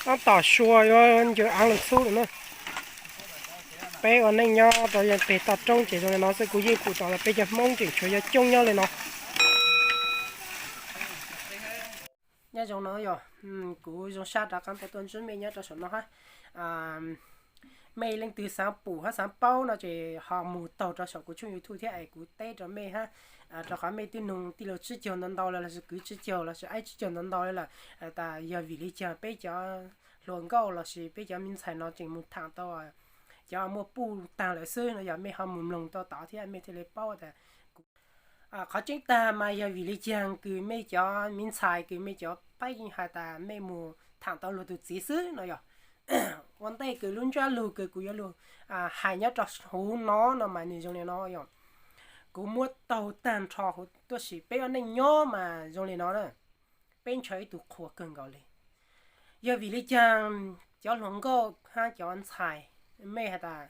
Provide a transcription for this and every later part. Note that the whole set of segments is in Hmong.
Tab tom sua yuav ncaws aav lawm xwb lawm na. Peb ua neej nyob rau peg toj roob ces zoo li no xwb, kuv yeej pum tau los peb cov Hmoob tseem tshuav yog coob nyob li no. Nyob zoo no yog, kuv zoo sab rov qab tau tuaj ntsib mej nyob rau saum no hab. Mej leej twg xaav pum hab xaav paub no ces ho mus taug rau saum kuv tshooj YouTube thiab es kuv teb rau mej hab. Rau qhov mej twb nug tij laug tsib caug ntau ntau lawm lossis kwv tsib caug lossis aib tsib caug ntau ntau lawm, tas yog vim li caag peb cov hluas nkauj lossis peb cov me ntxhais no tseem mus thaam tau cov muaj puj taag lawm xwb no, yog mej ho mus mloog tau tod thiab mej thiaj li paub tas qhov tseeb tag mas yog vim li caag kws mej cov me ntxhais kws mej cov pheej has tas mej mus thaam tau luag tug txiv xwb no yog. Ua ntej kws lub ntsab lug kws kuv yuav lug hais nyob rau huv no no mas nwg zoo li no yog, kuv muab taug tag nrho huv tuab si peb ua neej nyob mas zoo li no na. Peb ntshaw ib tug qhua kawg nkaus li. Yog vim li caag cov hluas nkauj hab cov ntxhais, mej has tas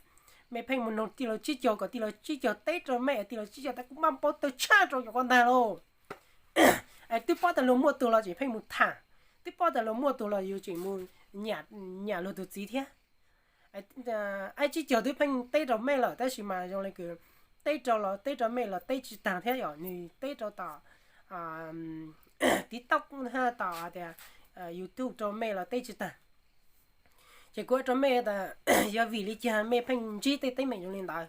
mej pheej mus noog tij laug tsib caug kom tij laug tsib caug teb rau mej, tij laug tsib caug tas kuv maj paub tawg tshaj rau cov ko ntag lauj. Twb paub tas luag muaj tug los tseem pheej mus thaam, twb paub tas luag muaj tug los yus tseem mus nyam luag tug txiv thiab. Aib tsib caug twb pheej teb rau mej lawm tab sis mas zoo li kws teb rau los teb rau mej los teb tsis taag thiab yog, nwg teb rau tom TikTok hab tom tias YouTube rau mej los teb tsis taag. Ces kuv hais rau mej tas yog vim li caag mej pheej ntsib tej teeb meem zoo li ntawd.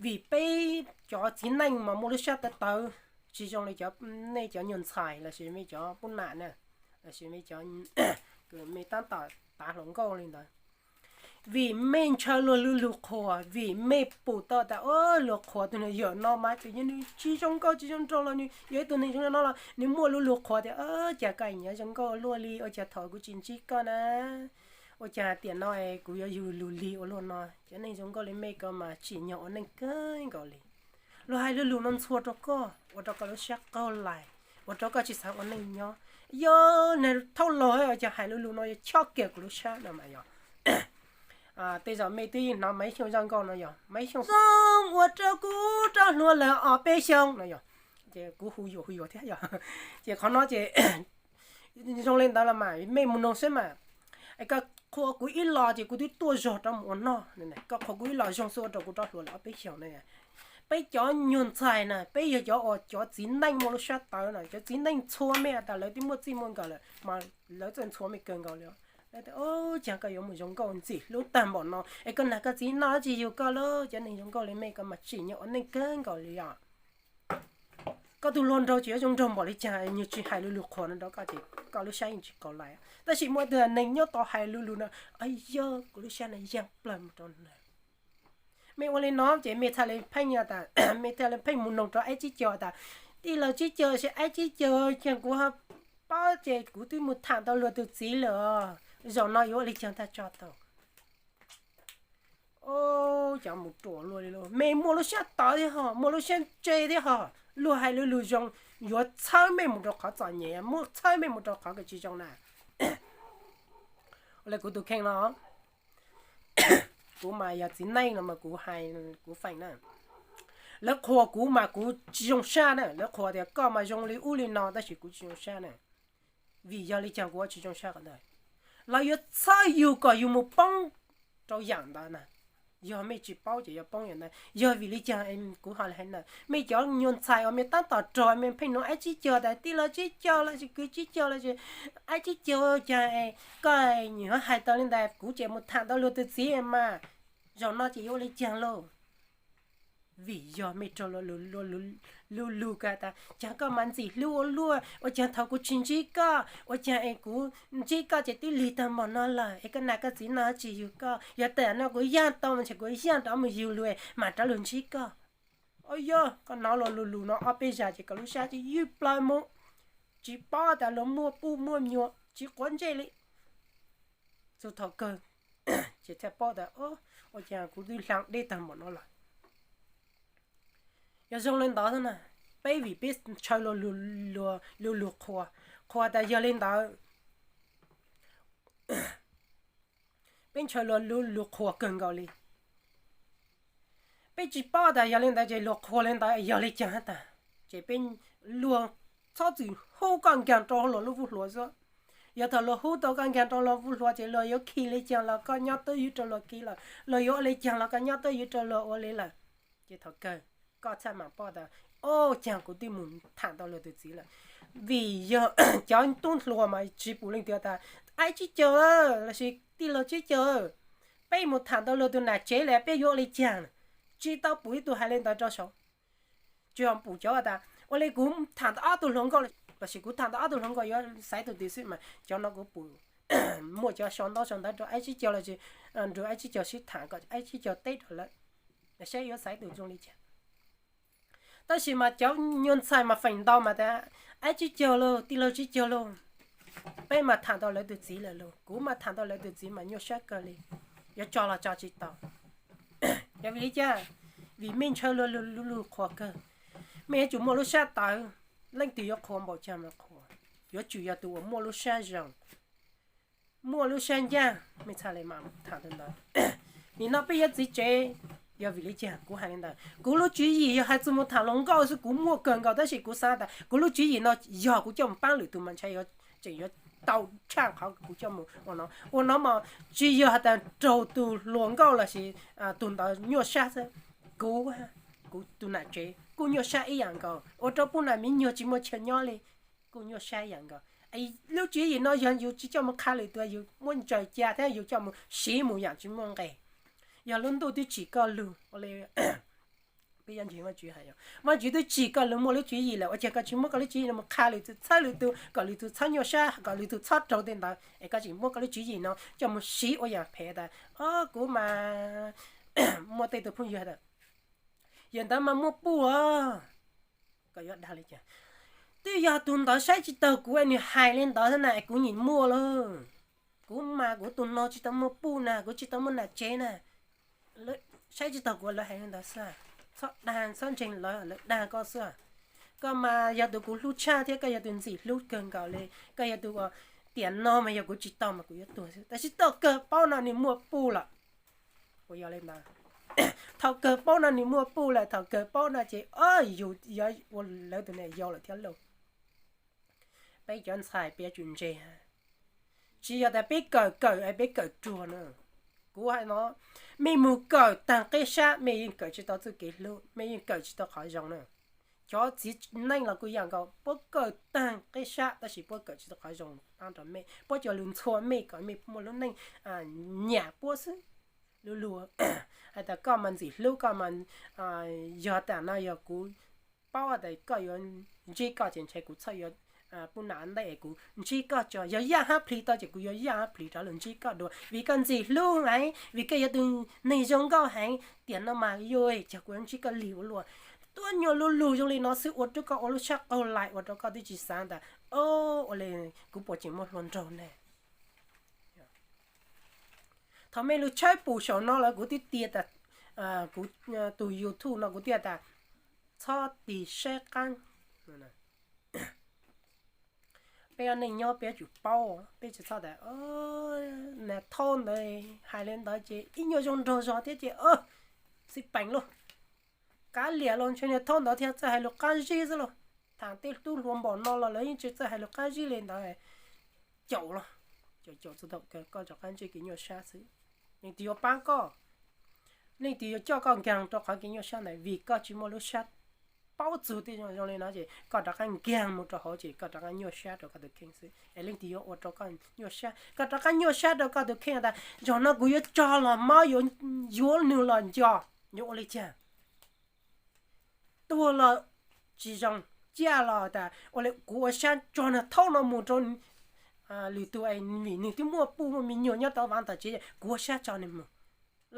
Vim peb cov txiv neej mas muaj lub sab tawv tawv, tsis zoo li cov, nej cov nyuag ntxhais lossis mej cov pub nam na, lossis mej cov, mej tab tom tav hluas nkauj li ntawd. Vim mej ntshaw luag lug lug qhuas, vim mej pum tau tas luag qhuas tug nwg yawm no mas tseem yog nwg tsis zoo nkauj tsis zoo nraug los nwg yog ib tug neeg zoo li no los nwg muaj lug lug qhuas tias cas koj nyiam zoo nkauj luaj li, ua cas thaum kuv tsis ntsib koj na, ua cas tiam no kuv yuav yug lug lig ua luaj no. Cov neeg zoo nkauj li mej ko mas tsim nyog ua neej kawg nkaus li. Luag hais lug lug no ntxhua rau koj, ua rau koj lub sab qaug lais, ua rau koj tsis xaav ua neej nyob. Yog nag thauj laug ua cas hais lug lug no yuav chob kiag kuv lub sab no mas yog. Tej zaum mej twb yeej hnov Maiv Xyooj zaj nkauj no yog, Maiv Xyooj zoo ua rau kuv rov hluas lawm ob peb xyoos no yog. Ces kuv hu yuam hu yuam thiab yog. Ces qhov no ces zoo li ntawd los mas mej mus noog saib mas, koj qhuas kuv ib los ces kuv twb tuaj zog rov mus ua noj, koj qhuas kuv ib los zoo xwb ua rau kuv rov hluas lawm ob peb xyoos na. Peb cov nyuag ntxhais na peb yog cov uas cov txiv neej muaj lub sab tawv na, cov txiv neej ntxhua mej tas lawv twb muaj txij muaj nkawm lawm mas lawv txawj ntxhua mej kawg nkaus li. Lawv tias cas koj yuav mus zoo nkauj ntxim hlub tag npaum no es koj nag koj txiv noj tsis yug koj lauj. Cov neeg zoo nkauj li mej ko mas tsim nyog ua neej kawg nkaus li os. Koj tug hluas nraug tsis yuav zoo nraug npaum li cas, nyuag tsis hais lug lug qhuas no rau koj ces koj lub sab yeej tsis qaug lais. Tab sis muaj ib tug neeg nyob tau hais lug lug no, yog kuv lub sab no yaaj plawg mus rau na. Mej ua li no ces mej txhaj le pheej, mej txhaj le pheej mus noog rau aib tsib caug tas, tij laug tsib caug lossis aib tsib caug, ces kuv ho paub ces kuv twb mus tham tau luag tus txiv lawm, zaum no yuav ua li caag tag tso tau. Cov mus ruam luaj li lauj, mej muaj lub sab tawv thiab ho muaj lub sab ntse thiab ho, luag hais lug lug zoo yuav txhawb mej mus rau qhov txom nyem, muab txhawb mej mus rau qhov kws tsis zoo na. Ua li kuv tus kheej no, kuv mas yog txiv neej no mas kuv hais kuv feem na. Lawv qhuas kuv mas kuv tsis zoo sab na, lawv qhuas tias koj mas zoo li ub li no tab sis kuv tsis zoo sab na. Vim yog li caag kuv ua tsis zoo sab qhov ntawd? Lawv yuav txhawb yug kom yug mus poob rau yaam ntawd na. Yog mej tsis paub ces yuav poob yaam ntawd. Yog vim li caag kuv ho hais na, mej cov nyuag ntxhais uas mej tab tom raug mej pheej nug aib tsib caug tas tij laug tsib caug lossis kwv tsib caug lossis aib tsib caug, cas koj nyuam qhuav hais tau li ntawd kuv ces mus tham tau luag tus txiv mas, zaum no ces yuav ua li caag lauj? Vim yog mej raug luag lug kag tas cas koj mas ntxim hlub ua luaj, ua caag thaum kuv tsis ntsib koj, ua caag es kuv ntsib koj ces twb lig tag npaum no lawm es koj nam koj txiv noj tsis yug koj, yog tam no kuv yaaj tau mas ntshe kuv yaaj rov mus yug luag mam rov lug ntsib koj. Au yog koj hnov luag lug lug no ob peb zag ces koj lub sab ces ywj plaws mus, tsis paub tas luag muaj puj muaj nyuam tsis quav ntsej li. Txug thaum kawg ces thiaj paub tas ua caag kuv twb hla deb tag npaum no lawm. Yog zoo li ntawd na, peb vim peb ntshaw luag lug lug qhuas, qhuas tas yog li ntawd, peb ntshaw luag lug lug qhuas kawg nkaus li. Peb tsis paub tas yog li ntawd ces luag qhuas li ntawd yog li caag has tas, ces peb, luag txhob txwm hu koj nkaag rau hauv luag lub vuj hlua xwb. Yog thaum luag hu tau koj nkaag rau luag hluas ces luag yuav khi le caag los koj nyob twj ywm rau luag khi lawm, luag yuav ua le caag los koj nyob twj ywm rau luag ua le lawm. Ces thaum kawg koj txhaj maam paub tas, o, caag kuv twb mus tham tau luag tus txiv lawm. Vim yog cov tub hluas mas tsis pum leej twg tas, aib tsib caug lossis tij laug tsib caug, peb mus tham tau luag tus nam tsev lawm peb yuav ua le caag? Tsis tau pum ib tug hais le ntawd rau saud. Tsuas pum cov tas ua le kuv tham tau ob tug hluas nkauj lossis kuv tham tau ob tug hluas nkauj yuav xaiv tus twg xwb mas cov no kuv pum muaj cov sau ntaub sau ntawv rau aib tsib caug lossis nrug aib tsib caug sib tham kom aib tsib caug teb rau lawv saib yuav xaiv tus zoo li cas. Tab sis mas cov nyuag ntxhais mas feem ntau mas tas, aib tsib caug lauj, tij laug tsib caug lauj, peb mas tham tau lawv tus txiv lawm lauj, kuv mas tham tau lawv tus txiv mas nyuaj sab kawg li, yuav tso los tso tsis tau. Yog vim li cas? Vim mej ntshaw luag lug qhuas kawg. Mej yuav tsum muaj lub sab tawv, leej twg yuav qhuas npaum caag mas qhuas, yuav tsum yog tus uas muaj lub sab zoo, muaj lub sab ncaj, mej txhaj le maam tham tus ntawd. Nim no peb yuav txiv tsev, yog vim li cas kuv hais li ntawd? Kuv lub tswv yim yog hais txug mus tham hluas nkauj xwb kuv muaj kawg nkaus, tab sis kuv xav tas kuv lub tswv yim no yog kuv coj mus paab lwm tus mas ntshai tseem yuav tau tshaj qhov kuv coj mus ua no. Ua no mas tsis yog has tas raug tus hluas nkauj lossis tus ntawd nyuaj sab xwb, kuv, kuv tus nam tsev kuj nyuaj sab ib yam nkaus, ua rau pub nam miv nyuag tsis muaj chaw nyob li, kuj nyuaj sab ib yam nkaus. Lub tswv yim no yog yus tsis coj mus qha lwm tus, yus muab ntsaws ca thiab yus coj mus siv mus yaam tsis muaj nqe. Yog lub ntuj twb tsim koj lug, peb yuav ntseeg Vaajtswv hais, Vaajtswv twb tsim koj lug muaj lub tswv yim lawm, ua cas koj tsis muab koj lub tswv yim no mus qha lwm tus, txhawb lwm tus, kom lwm tus txhob nyuaj sab, kom lwm tus txhob raug tej ntawd, es koj tseem muab koj lub tswv yim no coj mus siv ua yaam phem tas, o, kuv mas muaj tej tug phooj ywg tas, yawm ntawd mas muaj puj os. Koj yuav dag li cas? Twb yog tug ntawd saib tsis taug kuv es nws hais li ntawd xwb na es kuv nyiam muaj lauj. Kuv mas kuv tus no tsis tau muaj puj na, kuv tsis tau muaj nam tsev na. Saib tsis taug kuv lawv hais li ntawd xwb. Txhob dag, txhob ntseeg lawv, lawv dag koj xwb. Koj mas yog tus kuv hlub tshaj thiab koj yog tus ntxim hlub kawg nkaus li. Koj yog tus uas tiam no mas yog kuv tsis tau mas kuv yuav tuag xwb, tab sis thaum kawg paub no nws muaj puj lawm. Kuv yog li ntawd, thaum kawg paub no nws muaj puj lawm, thaum kawg paub no ces yus yuav ua lawv tus niam yau lawm thiab lauj. Peb cov ntxhais peb yuav tsum ntse, tsis yog tas peb kawm kawm es peb kawm ruag na. Kuv hais no, mej mus kawm taag qeb sab mej yeej kawm tsis tau txuj kev hlub, mej yeej kawm tsis tau qhov zoo na. Cov txiv neej los kuj yam nkaus, puab kawm taag qeb sab tab sis puab kawm tsis tau qhov zoo rau mej, puab cov lug ntxhua mej kom mej muaj lub neej nyam puab xwb. Lug lug hais tas koj mas ntxim hlub koj mas, yog tas no yog kuv paub tas koj yuav ntsib koj ces ntshe kuv txhob yuav pub nam ntej es kuv ntsib koj tso. Yog yaj hab plhis tau ces kuv yuav yaj hab plhis rov lug ntsib koj dua vim koj ntxim hlub heev, vim koj yog tus neeg zoo nkauj heev. Tiam no mas yog cog kuv yuav ntsib koj lig ua luaj. Tuab nyuag lug lug zoo li no xwb ua rau koj ua lub sab qaug lais ua rau koj twb tsis xav tas, o, ua le kuv puas tseem muaj hluas nraug ne. Thaum mej lug tshawb pum saum no lawm kuv twb tias tas, kuv tus YouTube no kuv tias tas txhob tig saib qaab. Peb ua neej nyob peb yuav tsum paub, peb tsis txhob tas, niag thaub ntawd hais li ntawd ces ib nyuag zoo nraug zog thiab ces xij peem lauj. Kav liam los ntshe niag thaub ntawd thiaj txawj hais lus qab zib xwb lauj. Tham tej tub hluas npaum no los lawv yeej tsis txawj hais lus qab zib li ntawd. Caum los, caum caum txug thaum kawg koj rov qab ntsib kev nyuaj sab xwb. Leej twg yuav paab koj? Leej twg yuav coj koj nkaag rau qhov kev nyuaj sab ntawd? Vim koj tsis muaj lub sab paub txug tej zoo li no ces koj rov qab nkaag mus rau hauv ces koj rov qab nyuaj sab rau koj tus kheej xwb es leej twg yuav ua rau koj nyuaj sab? Koj rov qab nyuaj sab rau koj tus kheej tas zaum no kuv yuav tso los mob, yuav yuav nwg los nco, yuav ua li cas? Tuag los tsis zoo, ciaj los tas ua li kuv ua sab tso niag thaub no mus rau lwm tus, vim nwg twb muaj puj muaj me nyuam nyob tau vav tom tsev, kuv ua sab tso nwg mus.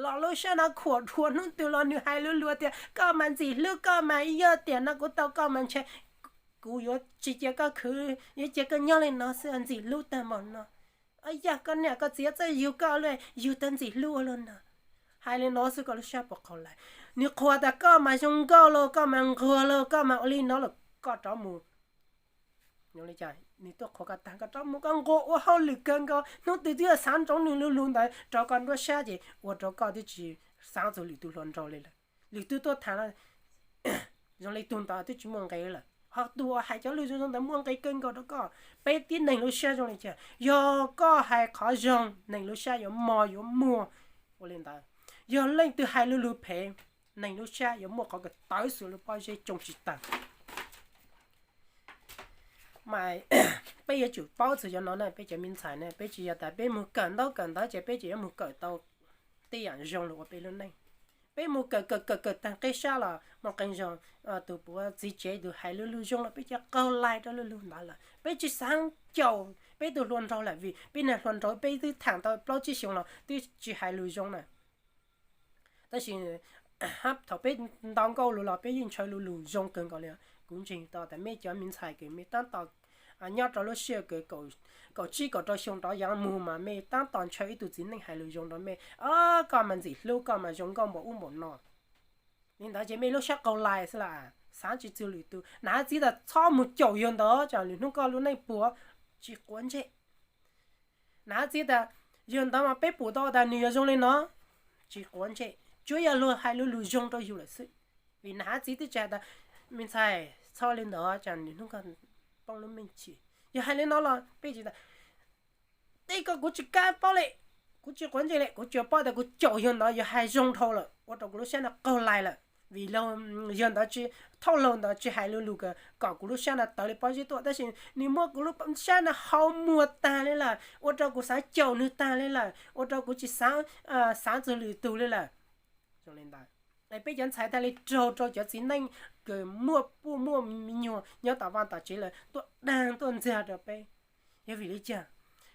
Los lub sab no khuam dhuav hnub twg los nwg hais lus lug tias koj mas ntxim hlub, koj mas yog tiam no kuv tau koj mas ntshe kuv yuav tsis cia koj khwv, yuav cia koj nyob li no xwb, ntxim hlub tag npaum no. Yog koj niam koj txiv txawj yug koj, yug tau ntxim hlub ua luaj no. Hais li no xwb koj lub sab puas qaug lais? Nwg qhuas tas koj mas zoo nkauj lauj, koj mas nquag lauj, koj mas ua li no los koj rov mus. Nwg tuaj qhuas koj tag koj rov mus, koj nquag ua hauj lwm kawg nkaus, hnub twg twb yuav xaav ntsoov nwg lub lug ntawd rau koj nruab sab ces ua rau koj twb tsis xaav txug lwm tus hluas nraug li lawm. Lwm tus tuaj tham los zoo li tug ntawd twb tsis muaj nqe lawm. Ho tus uas hais cov lus zoo zoo ntawd muaj nqi kawg nkaus rau koj. Peb tib neeg lub siab zoo li cas? Yog koj hais qhov zoo, neeg lub siab yuav mog yuav muag ua li ntawd. Yog leej twg hais lus lus phem, neeg lub siab yuav muaj qhov kws tawv xuas lub pob zeb tsoo tsis tag. Mas peb yuav tsum paub txog cov no na, peb cov me ntxhais na, peb tsis yog tas peb mus kawm ntaub kawm ntawv ces peb tsis yuav mus kawm tau tej yam zoo los ua peb lub neej. Peb mus kawm kawm kawm kawm tag qib sab los muaj qee zaug tus puav txiv tsev tus hais lus lus zoo los peb cov qaug lais rau lus lus ntawd lawm, peb tsis xav caum peb tus hluas nraug lawm vim peb niag hluas nraug peb twb tham tau plaub tsib xyoos los twb tsis hais lus zoo na. Tab sis thaum peb ntaus nkauj lus los peb yeej ntshaw lus lus zoo kawg nkaus li. Kuv ntseeg tau tas mej cov me ntxhais kws mej tab tom nyob rau lub sij hawm kws kaum tsib kaum rau xyoo rov yav mus mas mej tab tom ntshaw ib tug txiv neej hais lus zoo rau mej, koj mas ntxim hlub, koj mas zoo nkauj npaum ub npaum no. Li ntawd ces mej lub sab qaug lais xwb las, xav tsis txug lwm tus. Nam hab txiv tas txhob mus caum yawg ntawd, tsam lwm hnub koj lub neej puas, tsis quav ntsej. Nam hab txiv tas yawg ntawd mas peb pum tau tas nws yuav zoo li no, tsis quav ntsej, tsuav yog luag hais lus lus zoo rau yus lawm xwb. Vim nam hab txiv twb tsis hais tas me ntxhais txhob li ntawd, tsam lwm hnub koj poob lub meej chim. Yog hais li no los peb tsis tas tej ko kuv tsis kam paub li, kuv tsis quav ntsej li, kuv tsuas paub tas kuv caum yawg ntawd yog hais zoo dhau lawm ua rau kuv lub sab no qaug lais lawm. Vim yawg ntawd tsis, thauj laug ntawd tsis hais lus lus kom kuv lub sab no tawv li pob zeb tuaj, tab sis nws muab kuv lub sab no hau muag tag li lawm, ua rau kuv xav caum nws tag li lawm, ua rau kuv tsis xav, xav txug lwm tus li lawm. Zoo li ntawd, peb cov ntxhais thiaj li raug rau cov txiv neej kws muaj puj muaj me nyuam nyob tom vaj tom tsev lawm tuaj dag tuaj ntxiag rau peb. Yog vim li cas?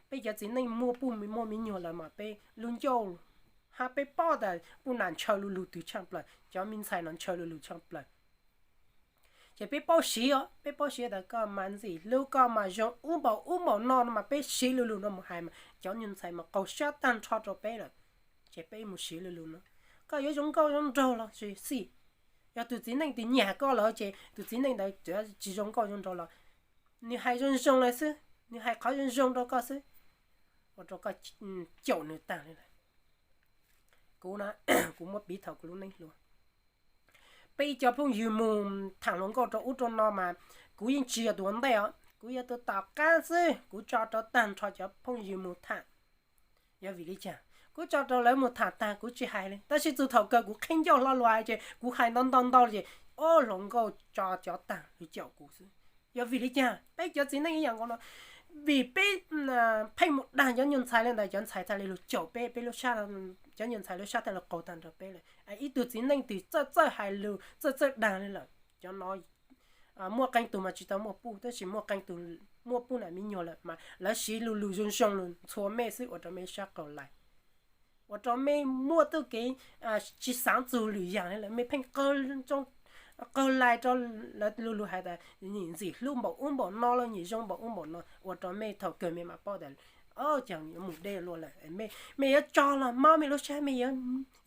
Peb cov txiv neej muaj puj muaj me nyuam lawm mas peb lub ncauj, hab peb paub tas puj nam ntshaw lus lus twg tshaaj plaws, cov me ntxhais no ntshaw lus lus tshaaj plaws. Ces peb paub siv os, peb paub siv tas koj mas ntxim hlub, koj mas zoo ub npaum ub npaum no no mas peb siv lus lus no mus hais mas cov nyuag ntxhais mas qaug sab tag nrho rau peb lawm. Ces peb mus siv lus lus no, koj yuav zoo nkauj zoo nraug los sis xij, yog tus txiv neej twg nyiam koj lawm ces tus txiv neej ntawd tsis zoo nkauj zoo nraug los nws hais zoo zoo lawm xwb, nws hais qhov zoo zoo rau koj xwb, ua rau koj caum nws tag li lawm. Kuv, kuv muab piv thaum kuv lub neej hluas, peb ib co phooj ywg mus tham hluas nkauj rau ub rau no mas kuv yeej tsis yog tus ua ntej os, kuv yog tus tom qab xwb, kuv tso rau tag nrho cov phooj ywg mus tham. Yog vim li cas? Kuv tso rau lawv mus tham tag kuv tsis hais li, tab sis txug thaum kawg kuv qhib ncauj hlo lug hais ces kuv hais ntau ntau ntau ces ob hluas nkauj tso cov tag lug caum kuv xwb. Yog vim li cas? Peb cov txiv neej ib yam nkaus no, vim peb pheej mus dag cov nyuag ntxhais li ntawd, cov ntxhais thiaj li lug caum peb, peb lub sab, cov nyuag ntxhais lub sab thiaj li qaug tag nrho peb lawm. Ib tug txiv neej twg txawj txawj hais lus txawj txawj dag li lawm, cov no muaj qee tug mas tsis tau muaj puj, tab sis muaj qee tug muaj puj nam me nyuam lawm mas lawv siv lus lus zoo zoo lug ntxhua mej xwb ua rau mej sab qaug lais, ua rau mej muaj txuj kev tsis xaav txug lwm yaam li lawm, mej pheej qaug lais rau lawv lug lug hais tas nyias ntxim hlub npaum ub npaum no los nyias zoo npaum ub npaum no, ua rau mej thaum kawg mej mam paub tas cas mus deb luaj lawm. Mej yuav tso los mob mej lub sab, mej yuav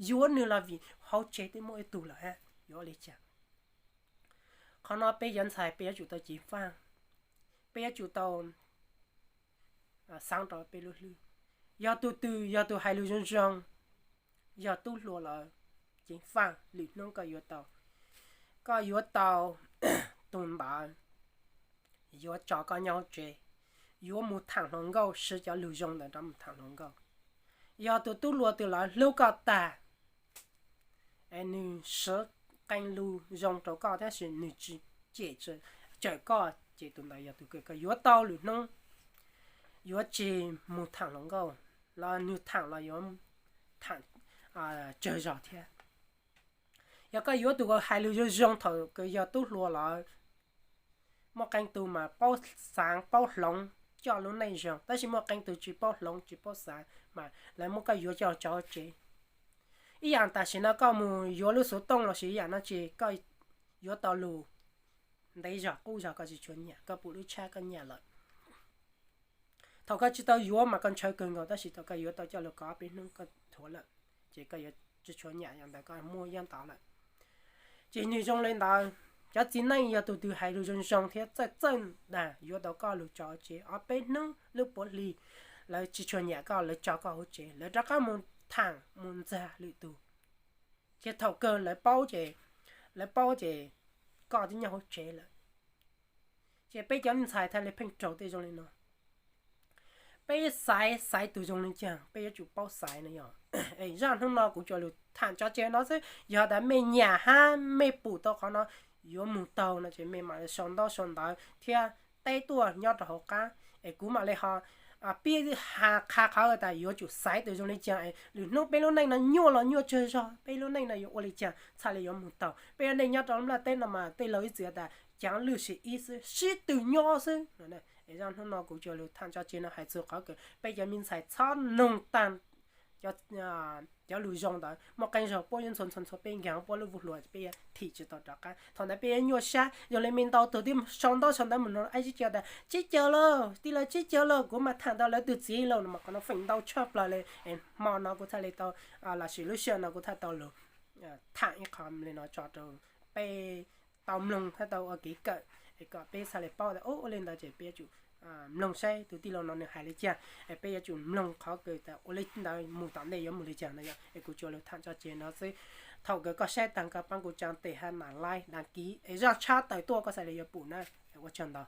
yuav nws los vim hauv tsev twb muaj ib tug lawm hab, yuav ua li cas? Qhov no peb cov ntxhais peb yuav tsum tau ceev faj, peb yuav tsum tau xaav rau peb lub hlwb. Yog tug twg yog tus hais lus zoo zoo, yog tub hluas lawm, ceev faj, lwm hnub koj yuav tau, koj yuav tau tug ntawd yuav tso koj nyob hauv tsev, yuav mus tham hluas nkauj, siv cov lus zoo ntawd rov mus tham hluas nkauj. Yog tus tub hluas twg lawv hlub koj tag, es nws siv qee lus zoo rau koj tab sis nws tsis cem tsawm koj ces tus ntawd yog tus kws koj yuav tau lwm hnub yuav tsis mus tham hluas nkauj los nws tham los yuav tham tsawg zog thiab. Yog koj yuav tus hais lus zoo zoo thaum kws yog tub hluas lawm, muaj qee tug mas paub xaav paub hloov coj lub neej zoo, tab sis muaj qee tug tsis paub hloov tsis paub xaav mas lawv muab koj yuav coj tso hauv tsev. Ib yaam tam sim no koj mus yuav lub xuv tooj los sis ib yaam no ces koj yuav tau lus ntev zog qub zog koj tsis tshua nyam, koj pum lub tshab koj nyam lawm. Thaum koj tsis tau yuav mas koj ntshaw kawg nkaus, tab sis thaum koj yuav tau coj lug kov peb hnub koj thuav lawm, ces koj yuav tsis tshua nyam, yog ntawd koj muaj yob ntawd lawm. Ces nws zoo li ntawd, cov txiv neej yog tus twg hais lus zoo zoo thiab txawj txawj dag yuav tau koj lug tso hauv tsev ob peb hnub lub puav hli, lawv tsis tshua nyam koj, lawv tso koj hauv tsev, lawv rov qab mus tham mus ntxag lwm tus. Ces thaum kawg lawv paub ces, lawv paub ces koj twb nyob hauv tsev lawm. Ces peb cov me ntxhais thiaj li pheej raug tej zoo li no. Peb xaiv, xaiv tus zoo li cas peb yuav tsum paub xaiv no yog. Es zaj hnub no kuv cov lus tham tso tseg no xwb, yog tas mej nyiam hab mej pum tau qhov no yuav mus taug no ces mej mam li sau ntaub sau ntawv thiab teb tuaj nyob rau hauv qab es kuv mam li ho pib qha qhov tas yuav tsum xaiv tus zoo li cas es lwm hnub peb lub neej no nyuaj los nyuaj tsawg zog, peb lub neej no yuav ua li cas txhaj li yuav mus taug. Peb ua neej nyob rau lub nplaj teb no mas tej laug ib txwm tas caav lwj sim ib xwb, sib tw nyob xwb. Es zaj hnub no kuv cov lus tham tso tseg no hais txog qhov kws peb cov me ntxhais txhob mloog taag cov lus zoo ntawd, muaj qee zaug puab yuav ntxhua ntxhua ntxhua peb nkaag puab lub vug hluas peb yuav thim tsis tau rov qab. Thaum ntawd peb yuav nyuaj sab. Yog li mej ntau tug twb sau ntaub sau ntawv mus no ib tsib caug tas tsib caug lawm, tij laug, tsib caug lawm, kuv mas tham tau lawv tug txiv lawm no mas qhov no feem ntau tshaj plaws li. Es hmo no kuv txhaj li tau, los sis lub sij hawm no kuv txhaj tau lug tham ib qho li no tso rau peb tau mloog thiab tau ua kev kawm es kom peb txhaj li paub tas ua li ntawd ces peb yuav tsum mloog saib tus tij laug no nws hais li cas es peb yuav tsum mloog qhov kws tas ua li ntawd mus tom ntej yuav mus li cas no yog. Es kuv cov lus tham tso tseg no xwb. Thaum kws koj saib taag koj paab kuv tsaa tes hab na like, đăng ký es zaj tshab tawm tuaj koj xav li yuav pum na. Ua tsaug ntau.